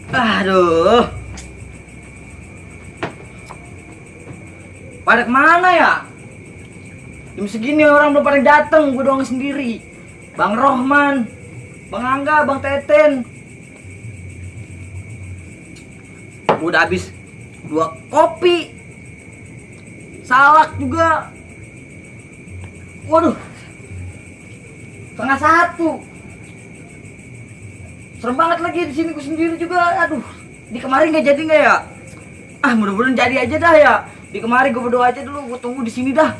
Aduh. Pada kemana ya? Jam segini orang belum pada datang, gue doang sendiri. Bang Rohman, Bang Angga, Bang Teten. Gue udah habis 2 kopi. Salak juga. Waduh. 12:30. Serem banget lagi di sini gue sendiri juga. Aduh. Di kemarin nggak jadi nggak ya? Ah, mudah-mudahan jadi aja dah ya. Di kemarin gue berdoa aja dulu, gue tunggu di sini dah.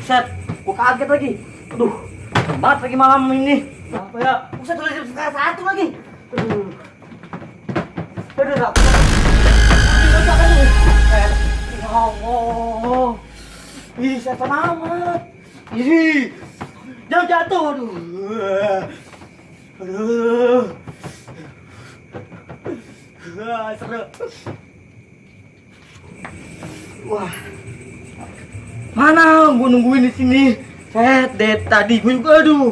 Set, gue kaget lagi. Aduh, serem banget lagi malam ini. Apa ya? Buset, udah jam 1:30 lagi. Aduh. Aduh, dah. Ya Allah. Ih, setan amat. Ih, jangan jatuh. Aduh. Aduh. Seru. Wah. Mana gue nungguin di sini. Set, tadi gue juga aduh.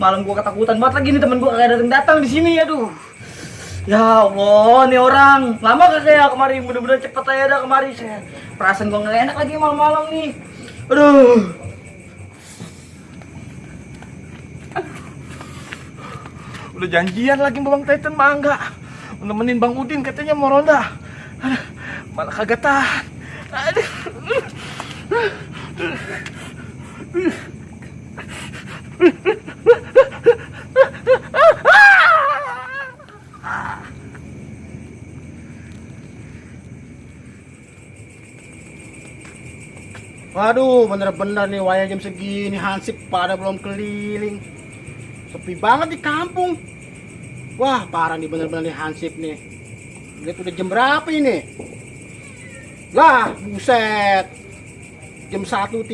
Malam gue ketakutan banget lagi nih, temen gue kagak datang di sini, aduh. Ya Allah, nih orang lama gak saya kemarin, mudah-mudahan cepet aja dah kemarin. Saya perasaan gue gak enak lagi malam-malam nih. Aduh. Udah janjian lagi Bang Teten mah enggak. Nemenin Bang Udin katanya mau ronda. Aduh, malah kagak tahan. Aduh. Waduh, bener-bener nih wayang jam segini hansip pada belum keliling. Sepi banget di kampung. Wah, parah nih bener-bener nih hansip nih. Lihat udah jam berapa ini? Lah, buset. Jam 1.30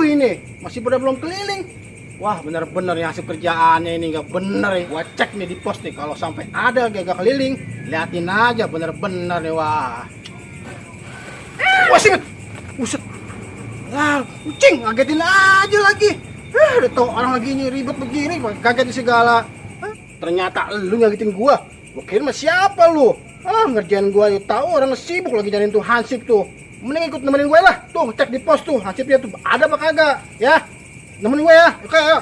ini. Masih pada belum keliling. Wah, bener-bener nih hasil kerjaannya ini nggak bener nih. Gua cek nih di pos nih, kalau sampai ada gak keliling, liatin aja bener-bener nih. Wah. Wah, singkat. Buset. Lah, kucing, ngagetin aja lagi. Udah tau orang lagi ini ribet begini, kagetin segala. Ternyata lu ngagetin gua. Gua kira mah siapa lu? Ah, ngerjain gua, yuk tahu orang sibuk lagi nyariin tuh hansip tuh. Mending ikut nemenin gue lah. Tuh, cek di pos tuh, hansipnya tuh ada apa kagak, ya? Nemenin gue ya. Oke, ayo.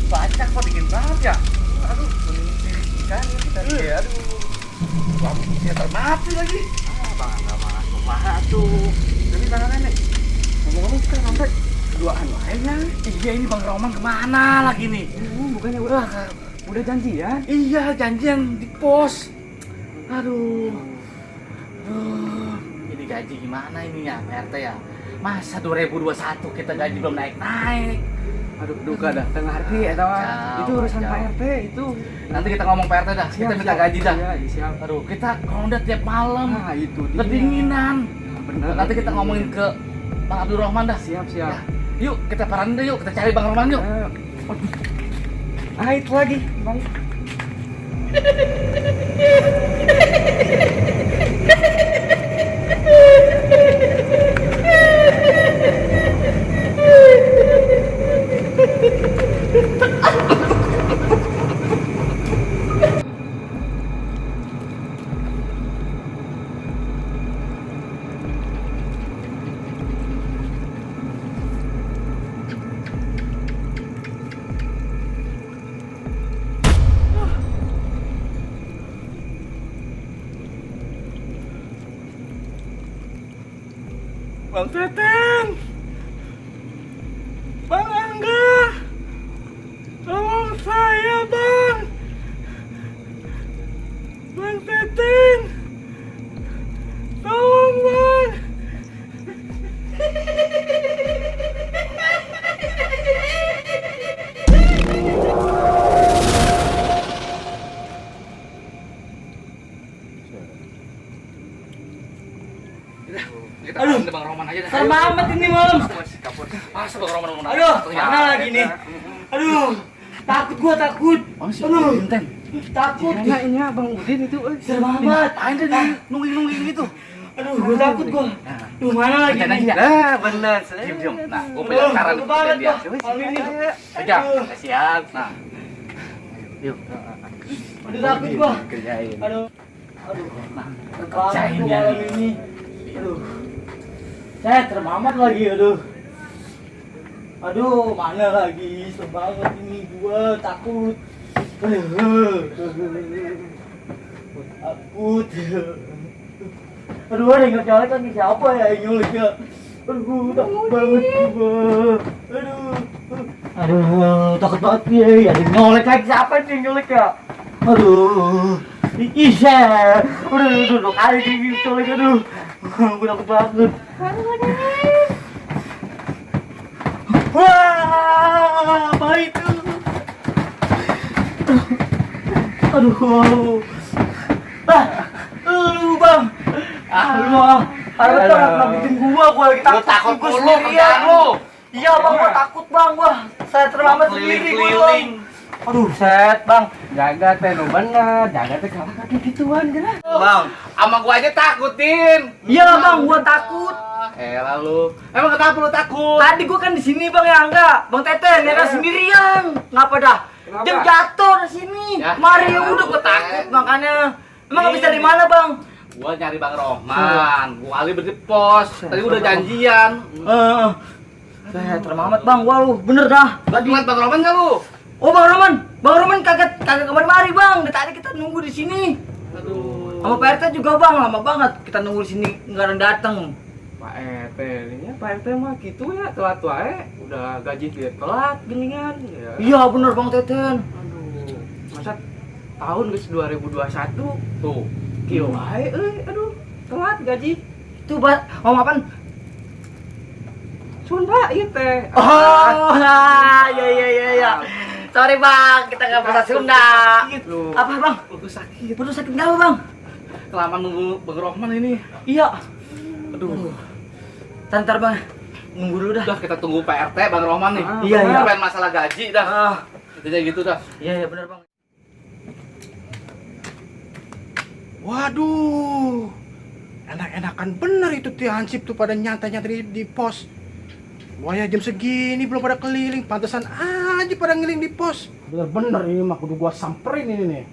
Banyak kok dingin banget ya. Aduh, ikan ya kita ya. Aduh. Bang, dia mati lagi. Ah, Bang enggak masuk mah tuh. Jadi tangan nenek. Ngomong-ngomong kita sampai duaan lainnya. Iya, ini Bang Roman kemana lagi nih? Bukannya udah janjian? Iya, janjian di pos. Aduh. Ini gaji gimana ini ya, PRT ya? Masa 2021 kita gaji belum naik-naik? Aduh, duka dah, tengah RT atau itu urusan Pak RT itu. Nanti kita ngomong Pak RT dah, kita minta gaji dah. Iya, siap. Aduh, kita ronda tiap malam. Nah, itu dia. Kedinginan. Bener. Nanti kita ngomongin ke Bang Abdul Rahman dah. Siap. Ya. Yuk, kita paranin deh yuk, kita cari Bang Rahman yuk. Ah, itu lagi, Bang. Bang Teten, Bang Angga, tolong saya Bang, Bang Teten, tolong Bang. aja dah. Serem amat ini malam. Kapus. Masa Bang Roman mau Aduh, mana lagi nih? Aduh, takut gua takut. Aduh, takut. Ini Bang Udin itu. Serem amat. Apain tuh di nungging-nungging gitu? Aduh, gua takut gua. Duh, mana lagi nih? Nah, bener. Diam. Nah, gua punya cara nih banget dia. gua. Malam ini. Pegang. Kasihan. Nah. Yuk. Aduh, takut gua. Kerjain. Aduh. Aduh. Nah, Kerjain kerjain ya. malam ini. Aduh. Saya serem amat lagi, aduh. Aduh, mana lagi? Serem banget ini gua takut. Takut. Aduh, ada yang nyolek lagi siapa ya yang nyolek ya? Aduh, takut banget gua. Aduh, takut banget ya. Ada yang nyolek lagi siapa nih yang nyolek ya? Aduh, Isya. Udah dua kali nyolek, aduh. Gue takut banget. Wah, apa itu? Aduh. Lu bang. Lu harus pernah bikin gua lagi takut. takut Gua mulu sendirian. kerjaan lu. Iya bang, gua takut bang, gua. Saya terlambat sendiri gua bang. Aduh, set bang. Jaga teh nu bener, jaga teh kamu kaki gituan kan. Bang, sama gua aja takutin. Iya lah bang, gua takut. Lalu. Emang kenapa lu takut? Tadi gua kan di sini bang ya enggak, bang Teten ya kan sendirian. Ngapa dah? Kenapa? Dia jatuh di sini. Ya, Mari ya, udah gua Teten. takut makanya. Emang habis dari mana bang? Gua nyari Bang Rohman. Gua kali berdi pos. Tadi udah janjian. Saya termamat bang, wah lu bener dah. Tadi ngeliat Bang Rohman enggak lu? Oh bang Roman kagak kemari bang. Dari tadi kita nunggu di sini. Aduh. Sama Pak RT juga bang, lama banget kita nunggu di sini nggak ada yang datang. Pak RT ini Pak RT mah gitu ya, telat wae, udah gaji dia telat geningan ya. Iya bener bang Teten. Aduh, masa tahun geus 2021 Tuh. kieu wae aduh, telat gaji. Tuh pak, ngomong apaan? Sunda ieu teh. Oh, iya. Sorry bang, kita nggak bahasa Sunda. Lu. Apa bang? Lu sakit. Perut sakit nggak bang? Kelamaan nunggu Bang Rohman ini. Iya. Aduh. Ntar bang, nunggu dulu dah. Udah kita tunggu Pak RT Bang Rohman nih. Iya, iya. Pengen masalah gaji dah. Intinya gitu dah. Iya bener bang. Waduh, enak-enakan bener itu tuh Hansip tuh pada nyantai-nyantai di pos. Wah ya jam segini belum pada keliling, pantesan aja pada ngiling di pos. Bener-bener ini mah kudu gua samperin ini nih.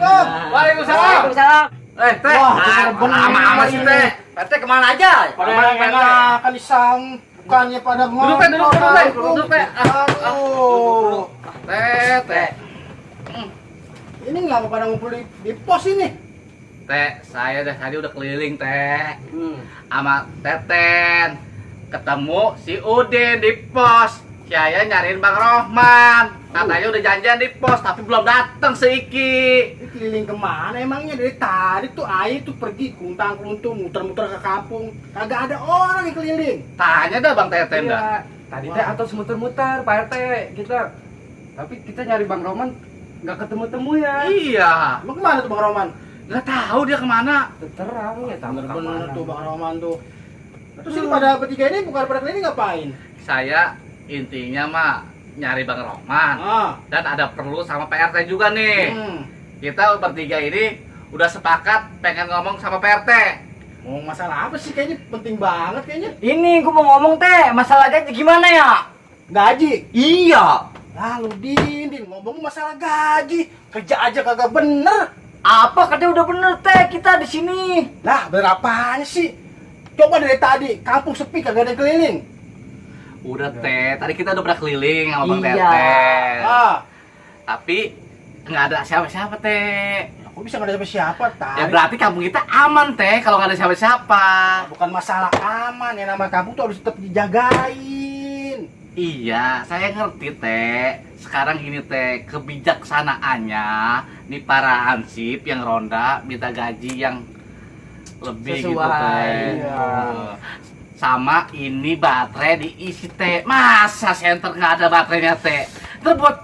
Waalaikumsalam. Waalaikumsalam. Teh. Wah, bener-bener Lama-lama sih ini. teh. Pak RT kemana aja? Pada Aman, enak-enakan disangkannya pada Duduk, Teh, duduk, Teh. Aduh. Teh. Ini nggak pada ngumpul di pos ini. Teh, saya tadi udah keliling teh. Sama Teten. Ketemu si Udin di pos. Saya nyariin Bang Rohman. Katanya udah janjian di pos tapi belum datang seiki. Ini keliling kemana emangnya dari tadi tuh Ayi tuh pergi kuntang-kuntung muter-muter ke kampung. Kagak ada orang yang keliling. Tanya dah Bang Teten dah. Iya, tadi teh atau muter-muter Pak RT kita. Tapi kita nyari Bang Roman nggak ketemu-temu ya. Iya. Emang kemana tuh Bang Roman? Nggak tahu dia kemana. Terang ya tahu Bener-bener tuh Bang Roman tuh. Terus ini pada bertiga ini bukan pada keliling ngapain? Saya intinya mah nyari Bang Rohman. Dan ada perlu sama PRT juga nih. Kita bertiga ini udah sepakat pengen ngomong sama PRT. Ngomong masalah apa sih kayaknya penting banget kayaknya. Ini gua mau ngomong teh, masalah gaji gimana ya? Gaji. Iya. Lalu Din ngomong masalah gaji, kerja aja kagak bener. Apa katanya udah bener teh kita di sini. Lah, bener apaan sih? Coba dari tadi, kampung sepi kagak ada yang keliling. Udah teh, tadi kita udah pernah keliling sama Bang Iya. Teten. Tapi nggak ada siapa-siapa teh. Aku bisa nggak ada siapa-siapa, Ya berarti kampung kita aman teh kalau nggak ada siapa-siapa. bukan masalah aman, yang nama kampung tuh harus tetap dijagain. Iya, saya ngerti teh. Sekarang gini teh, kebijaksanaannya nih para hansip yang ronda minta gaji yang lebih gitu Sesuai. teh. Iya. Sama ini baterai diisi teh. Masa senter nggak ada baterainya teh? Terus buat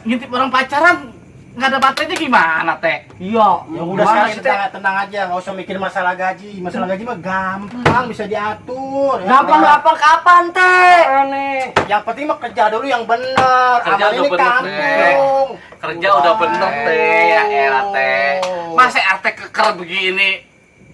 ngintip orang pacaran nggak ada baterainya gimana teh? Iya. Ya udah Gimana sekarang sih, kita tenang aja, nggak usah mikir masalah gaji. Masalah gaji mah gampang, bisa diatur. Ya, Gampang-gampang kapan teh? Aneh. Yang penting mah kerja dulu yang bener. Kerja Amal udah ini bener, kampung. Kerja udah bener teh, ya elah teh. Masa RT keker begini,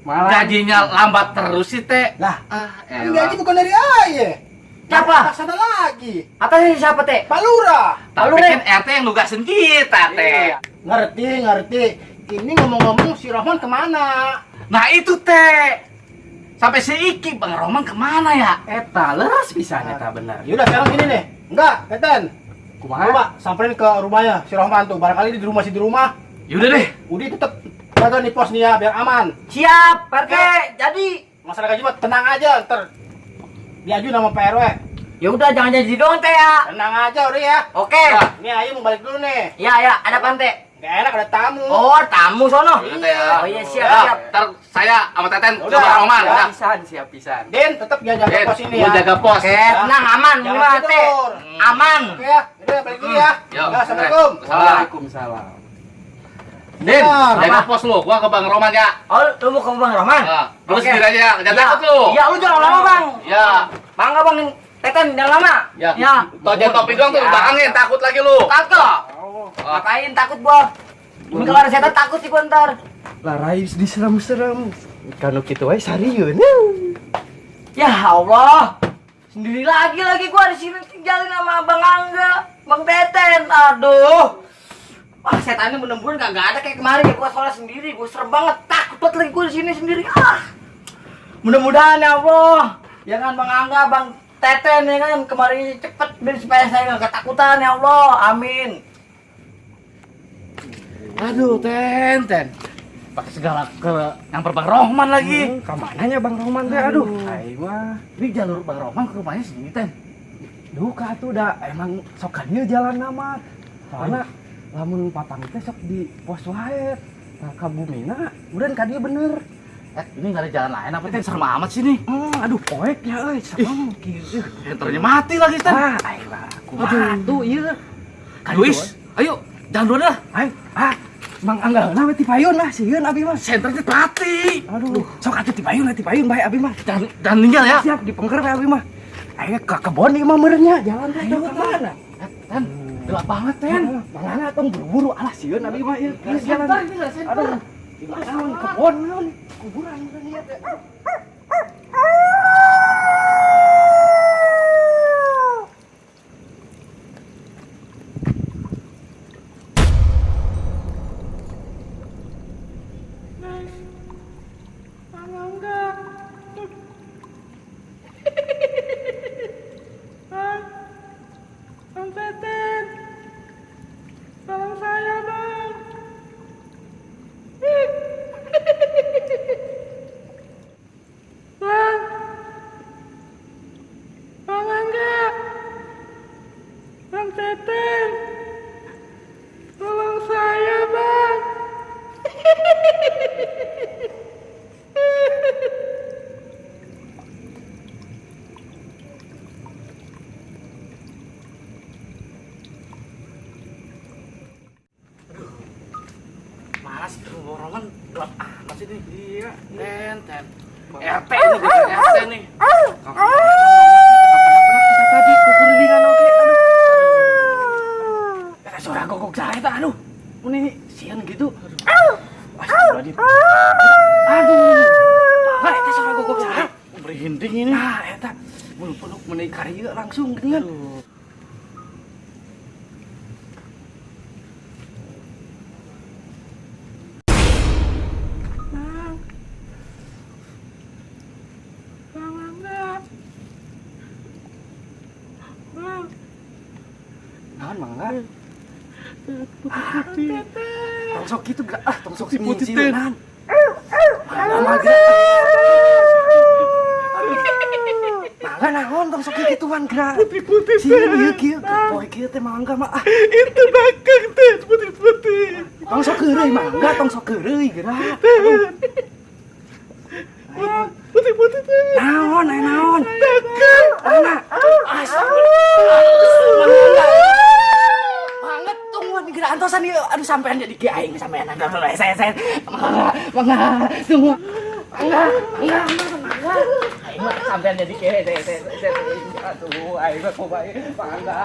Malah gajinya lambat terus sih teh. Lah, Elah. gaji bukan dari ayah. Siapa? Sana lagi. Atasnya siapa teh? Pak Lurah. Tapi kan RT yang nugasin kita teh. Ngerti. Ini ngomong-ngomong si Rohman kemana? Nah itu teh. Sampai si Iki Bang Roman kemana ya? eta leres pisan eta bener. Yaudah sekarang gini nih. Enggak, Eten. Kumaha? Coba samperin ke rumahnya si Rohman tuh. Barangkali di rumah Yaudah deh. Udi tetep jaga nih pos nih ya biar aman. Siap, Pak RT. Jadi. Masalah gaji mah tenang aja ntar diajuin sama Pak RW. Ya udah jangan jadi doang teh ya. Tenang aja udah ya. Oke. Nah, ini Ayu mau balik dulu nih. Ya, ada apa teh? Gak enak ada tamu. Oh, tamu sono. Yaudah teh ya. Oh iya, siap, Ya, siap. Ntar saya sama Teten ke Udah, Bang Roman. ya. Udah. Siap pisan. Din tetep dia jaga Den, pos ini lu ya. jaga pos. Oke, tenang aman. Jangan Gimana teh? tidur. Aman. Oke ya. Udah balik dulu ya. Yuk. Udah, Assalamualaikum. Waalaikumsalam. Din, Benar. jaga Apa? pos lu. Gua ke Bang Roman ya. Oh, lu mau ke Bang Roman? Nah, lu Oke. sendiri aja. Jangan Ya. takut lu. Iya, lu jangan lama, Bang. Ya. Bangga, Bang. Teten, jangan lama. Ya. Ya. Tojan topi doang tuh, Ya. belakangin takut lagi lu. Takut. Ngapain takut gua? Ini kalau ada setan takut sih gua ntar. Lah Rais diserem-serem. Kanu kitu wae sarieun. Ya Allah. Sendiri lagi gua di sini tinggalin sama Bang Angga, Bang Teten. Aduh. Wah, setannya bener-bener kagak ada kayak kemarin ya. Gua soalnya sendiri, gua serem banget. Takut banget lagi gua di sini sendiri. Mudah-mudahan ya Allah. Jangan Bang Angga, Bang Teten ya kan kemarin ini cepet biar supaya saya nggak ketakutan ya Allah. Amin. Aduh, Ten. Pakai segala ke yang Bang Rohman lagi. Kamananya Bang Roman teh aduh. Ai mah, ini jalur Bang Rohman ke rumahnya sini, Ten. Duka tuh dah emang sok ka dieu jalan nama. Karena lamun patang teh sok di pos wae. Nah, ka bumina, udah ka dieu bener. Ini nggak ada jalan lain apa, Ten? Serem amat sini. Aduh poek ya euy, serem kieu. Enternya mati lagi, Ten. Ayolah, kumaha tuh ieu. Luis, ayo, jangan dulu dah. Mang Angga na we ti payun lah sieun abi mah. Senternya mati. Aduh, sok atuh ti payun bae abi mah. Dan tinggal ya. Siap dipengker we abi mah. Ayo ke kebon ieu mah meureunnya, jalan teh ke mana? Ten, gelap banget, Ten. Mang Angga tong buru-buru alah sieun abi mah ieu. Geus jalan. Ini nggak senter. Aduh, di mana naon kebon naon? Kuburan meureun ieu teh. Malas tuh Roman gelap masih nih. Iya, Ten. RT ini, RT nih. Tadi kukuringan oke. Aduh. Ada suara gogok saya tah aduh. Ini sian gitu. Astagfirullahaladzim. Aduh. Nah, eta suara gogok saya. Berhinding ini. Nah, eta peluk meuni karya langsung geuningan. Naon mangga? Tong sok gitu gak? Tong sok sieunan. Mangga Mangga naon tong sok gituan geura. Putih-putih. Sieun ieu kieu, poe kieu teh mangga mah. Itu dagang, Ten, putih-putih. Tong sok keureuy mangga, tong sok keureuy geura. Putih-putih, Ten. Naon, naon? Dagang. Ana. Banget tungguan geura antosan ieu. Aduh sampean jadi ki aing sampean saya mangga semua mangga aing mah sampean jadi ki saya aduh aing mah coba mangga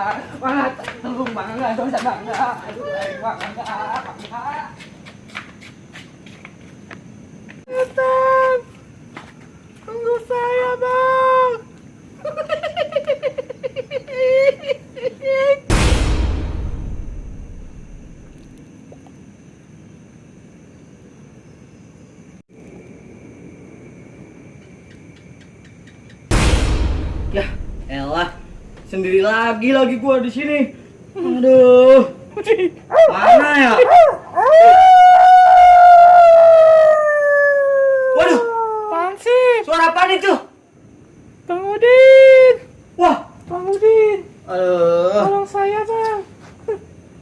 tolong mangga dosa mangga aduh aing mangga Setan tunggu saya bang. Ya, elah. Sendiri lagi gua di sini. Aduh. Mana ya? Waduh. Apaan sih? Suara apaan itu? Bang Udin. Wah, Bang Udin. aduh. Tolong saya bang.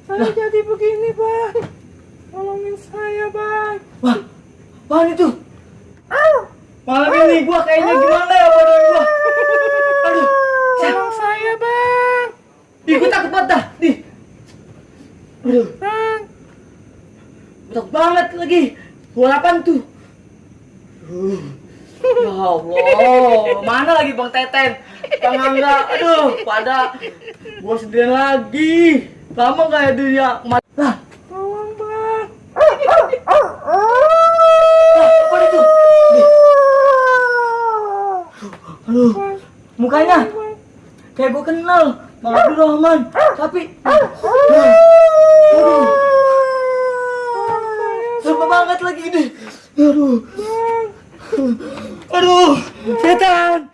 Saya jadi begini bang. Tolongin saya bang. Wah, apaan itu? Malam ini gua kayaknya gimana ya badan gua? Aduh. Tolong saya bang. Ih, gua takut banget dah. Nih. Aduh, Bang. takut banget lagi. Suara apaan tuh? Ya Allah, mana lagi Bang Teten? Bang Angga, aduh, pada gua sendirian lagi. Lama nggak ya dia? Lah, Tolong bang. apa itu? Nih. Aduh, mukanya kayak gua kenal, Bang Abdul Rahman. Tapi, aduh, serem banget lagi ini. Aduh, aduh, setan.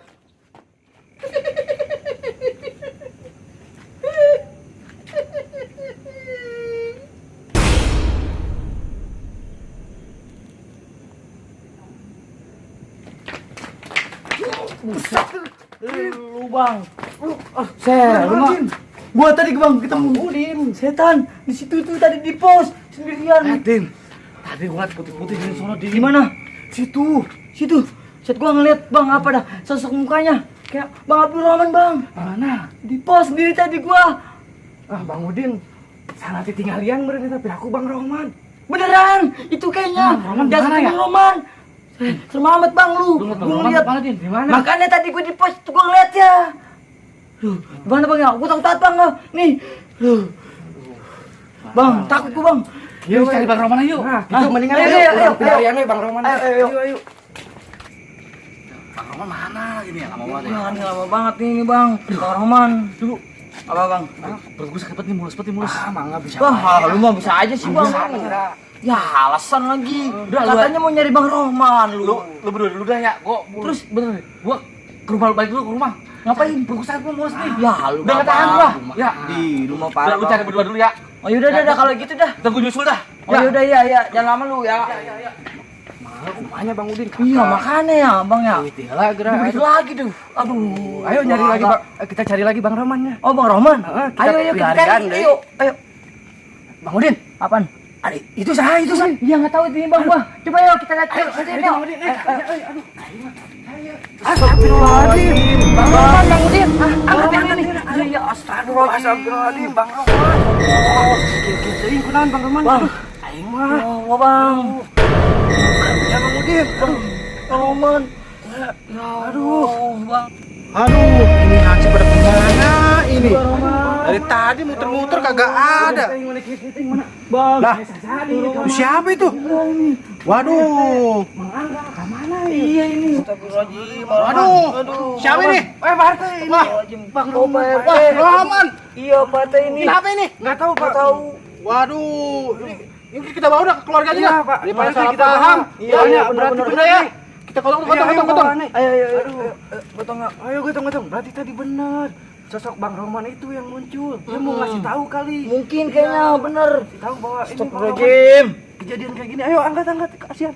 Lu bang, gua tadi bang ketemu Udin, setan di situ tuh tadi di pos sendirian. Din, tadi gua liat putih-putih di sono di Di mana? situ. Situ. Set gua ngeliat bang apa dah sosok mukanya kayak Bang Abdul Rahman bang. Mana? Di pos sendiri tadi gua. Ah, Bang Udin. Salah ditinggalian berarti tapi aku Bang Rohman. Beneran, itu kayaknya. Roman Dasar mana ya? Bang Roman. Serem amat bang lu. Lu ngeliat Bang Gua Roman ngeliat. mana, Din? Di mana? Makanya tadi gua di pos itu gua ngeliat ya. Duh, gimana bang ya? Gua takut banget bang. Nih. Duh. Bang, takut gua bang. Yuk cari Bang Roman ayo. Nah, Ah, kita mendingan ayo, ayo, ayo, ayo, ayo, pencarian nih Bang Roman. Ayo. Bang Roman mana ini ya? Lama banget. Ya, ini lama banget nih ini bang. Bang Roman. Dulu. Apa bang? Perut gue sakit banget nih, mulus banget nih, mulus. Mangga bisa. Wah, lu mah bisa aja sih bang. Ya alasan lagi. Katanya mau nyari Bang Rohman lu. Lu berdua dulu dah ya. Terus bener nih, gua ke rumah balik dulu ke rumah. Ngapain? Perut gue sakit mulus nih. Ya lu Udah nggak tahan gua. Ya. Di rumah Udah parah. lu cari berdua dulu ya. Oh yaudah dah kalau gitu dah. Ntar gue nyusul dah. Oh yaudah ya, jangan lama lu ya. Rumahnya Bang Udin. Iya makanya ya bang ya. Lah gerak. Begitu lagi tuh. Aduh. Ayo nyari lagi Bang. Kita cari lagi Bang Romannya. Oh Bang Rohman. Kita Ayo kita pelarian cari. deh. Ayo. Bang Udin. Apaan? Ada itu saya. Iya nggak tahu ini bang gua. Coba yuk kita lihat. Ayo. Astagfirullahaladzim. Bang Rohman, Bang Udin. Angkat nih. Iya Astagfirullahaladzim Bang Roman. Kieu kunaon Bang Roman? Bang. Aing mah. Oh bang. Ya Bang Udin. Bang Rohman. Ya aduh bang. Aduh, ini Hansip pada kemana ini? Dari tadi muter-muter kagak ada. Bang. Lah, siapa itu? Waduh. Iya ini. Astagfirullahaladzim. Waduh. Siapa ini? Pak RT ini. Wah, Bang Pak RT. Wah, Roman. Iya Pak RT ini. Kenapa ini? Nggak tahu Pak. Tahu. Waduh. Ini kita bawa udah ke keluarganya Iya, ya? Pak. Daripada Iya, salah kita paham. bawa. Iya, Iya, benar-benar. benar ya. Kita gotong. Ayo. Gotong. Ayo gotong. Berarti tadi benar. Sosok Bang Roman itu yang muncul. Dia mau ngasih tahu kali. Mungkin kayaknya bener. Tahu bahwa ini Bang Roman Astagfirullahaladzim. kejadian kayak gini. Ayo angkat. Kasihan.